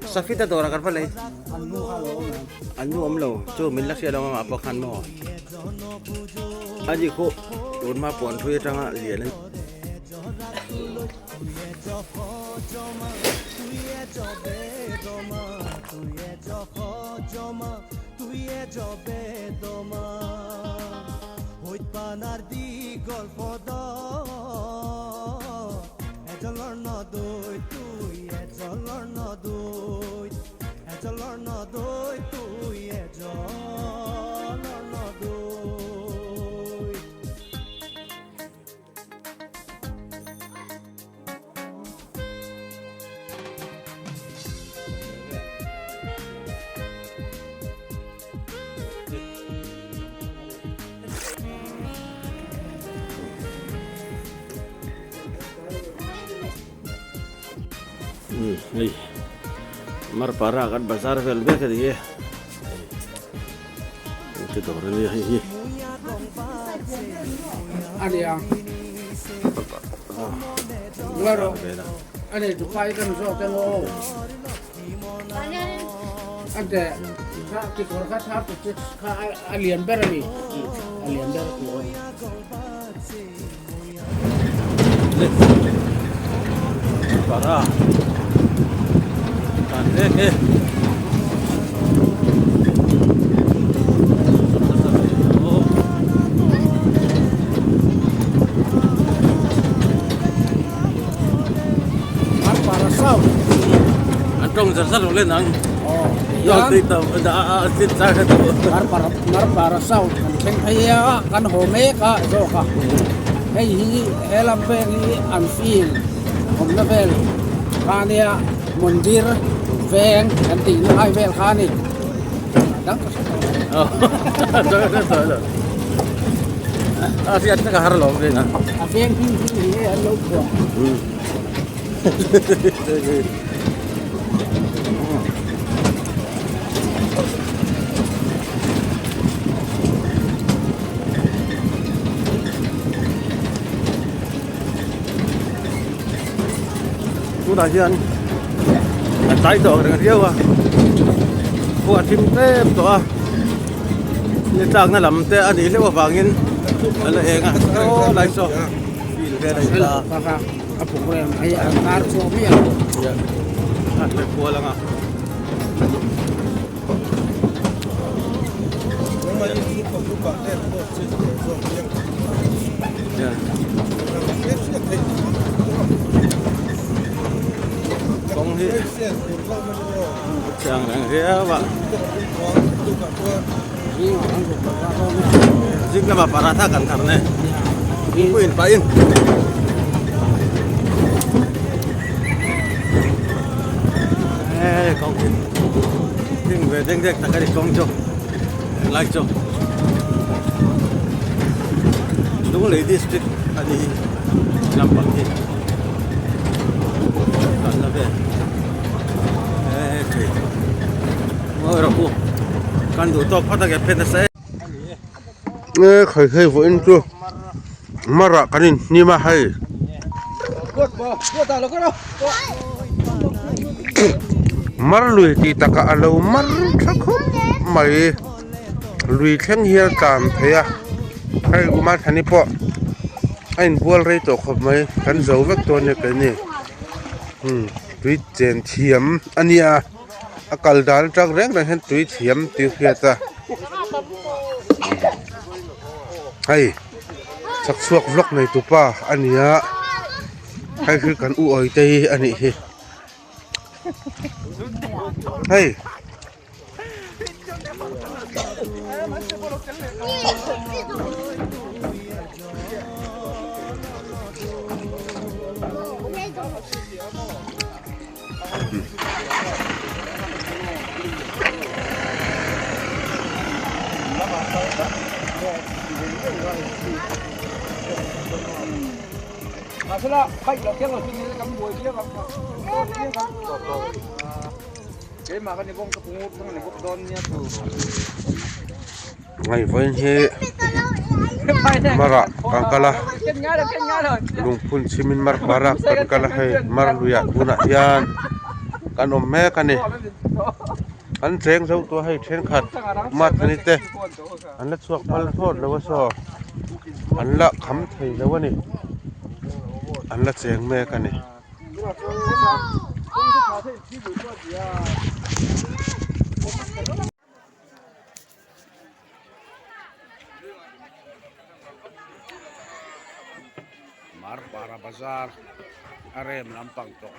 Safita dawrah kan va lei an nu awm lo chu min la hria lo amah pawh khan maw ani khu tun hma puan thui atanga lian a Hei Marpara kan bazar vel mek a ni e te dawr a nia hei hi. Ania ani dukai kan zawk emaw ante kha kekawr kha 36 kha a lian ber a ni a lian ber a ni. Para tan mek e. An tawng zar zar lo le nang. Marpara South kan thleng phei a kan haw mek a zawk a hei hi he lam veng hi an field awmna vel kha ania mandir veng kan tih na lai vel kha a ni dang ka hre tawh lo a hriat vek a har lo veng a a veng hming hi an lo phuah. Tunah hian a tlai tawh reng riau a khua a thim tlem tawh a ni tlakna lam te a nih hleuh avangin a la eng a aw lai saw field vel a in ta. A program hi an tar chhuak miah lo. An la kual anga. Kawng hi chang reng riau a. Zing lama paratha kan thar ne. Puin pain. Ê, con thing về đen đen ta cái con cho like cho Lunglei district ani lampang hi kan la vel e thei mawi rawh u kan duh tawk phawt a ke phen nasa e khai khai vawiin chu marah kan inhnim a hei mar lui tih takah a lo mar tha khawp mai. Lui thleng hian a tlan phei a hei kuma thani pawh a inbual rei tawh khawp mai kan zo vek dawn nia keini umm tui chen thiam a nia a kal dan atang reng reng hian tui thiam tih a hriat a hei chhak chhuak vlog nei tu pa a ni a hei hi kan u awi te hi a nih hi hei. Hei vawiin hi Marah kan kal a lungphun chhimin mar parah kan kal a hei mar luiah tunah hian kan awm mek a ni an cheng zo tawh a hei thenkhat mahni te an la chhuak phal thlawt lo a saw an la kham thei lo a ni an la cheng mek a ni. Marpara bazar a rem lampang tawh.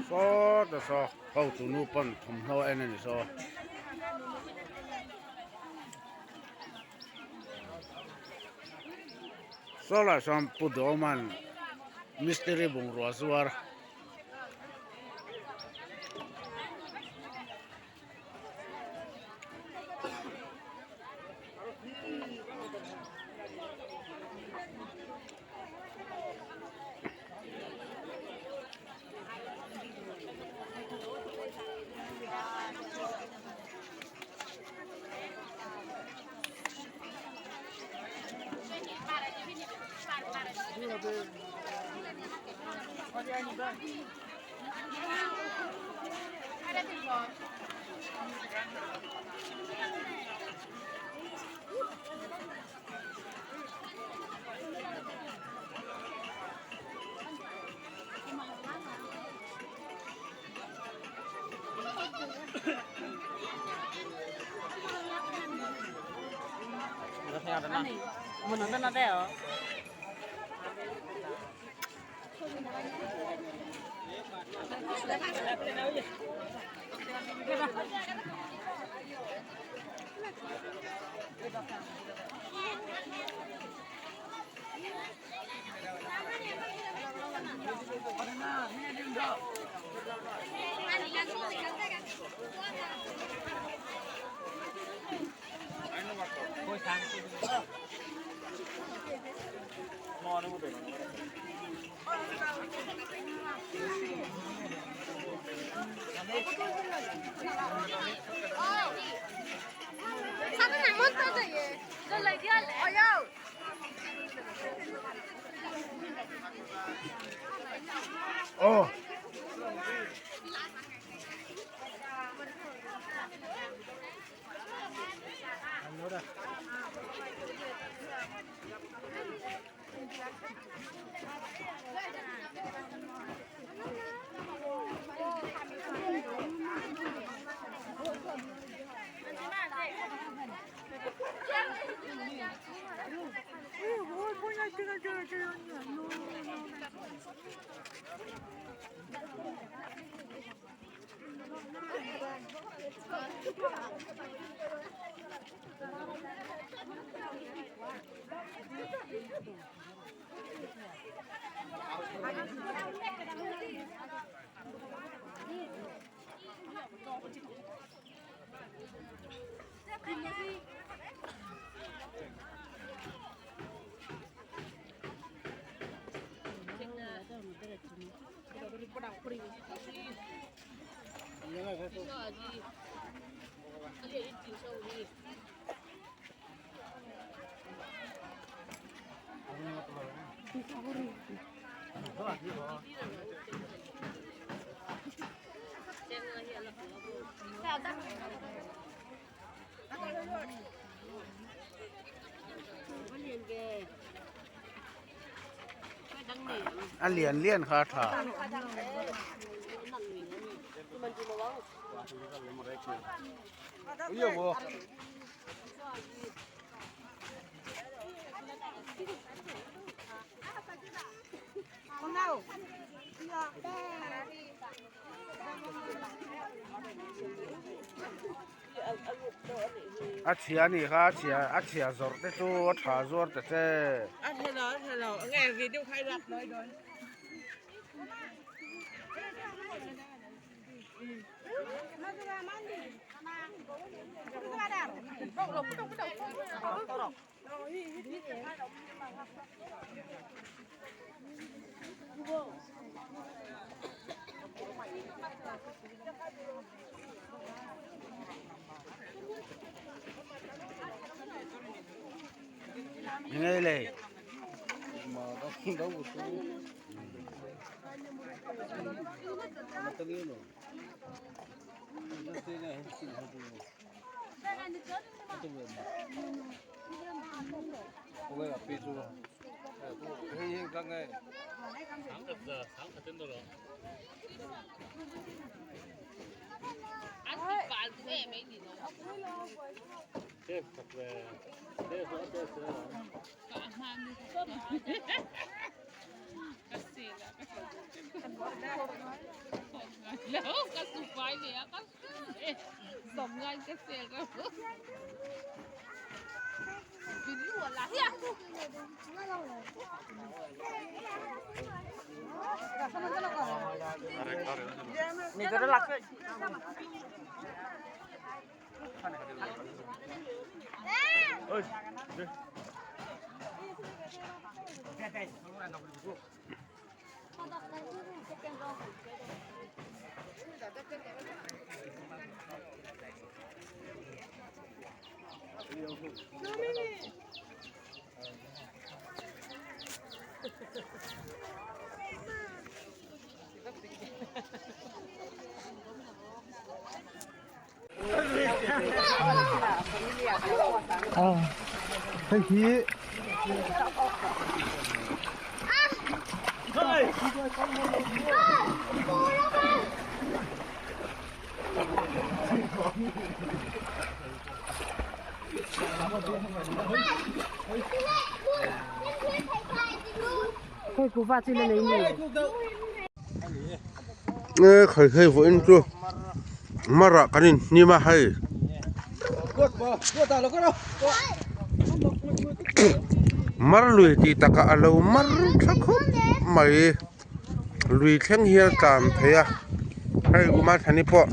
Saw ta saw hotu nu pawn thawmhnaw a en a ni saw. Saw lah sawn Pu Dawman mistiri bungrua zuar. A lian lian kha a tha. A chhia a nih kha a chhia a chhia zawrh te chu a tha zuar ta che. Hei hi E khai hei vawiin chu marah kan inhnim a hei mar lui tih takah a lo mar tha khawp mai lui thleng hian a tlan phei a hei kuma thani pawh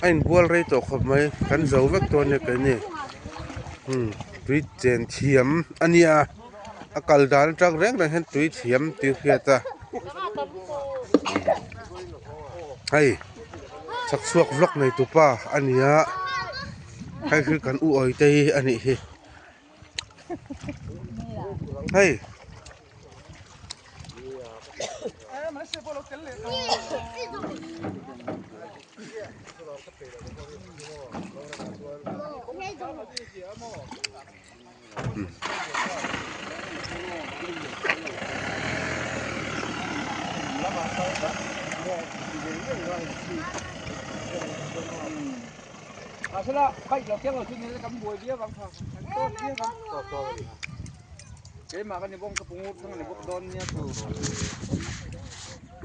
a inbual rei tawh khawp mai kan zo vek dawn nia keini tui chen thiam a nia a kal dan atang reng reng hian tui thiam tih a hriat a hei chhak chhuak vlog nei tu pa a ni a hei hi kan u awi te hi a nih hi hei.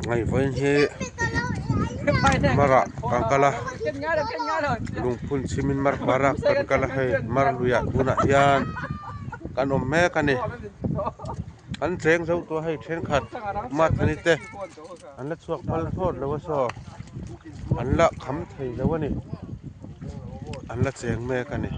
Hei vawiin hi marah kan kal a lungphun chhimin mar parah kan kal a hei mar luiah tunah hian kan awm mek a ni an cheng zo tawh a hei thenkhat mahni te an la chhuak phal thlawt lo a saw an la kham thei lo a ni an la cheng mek a ni.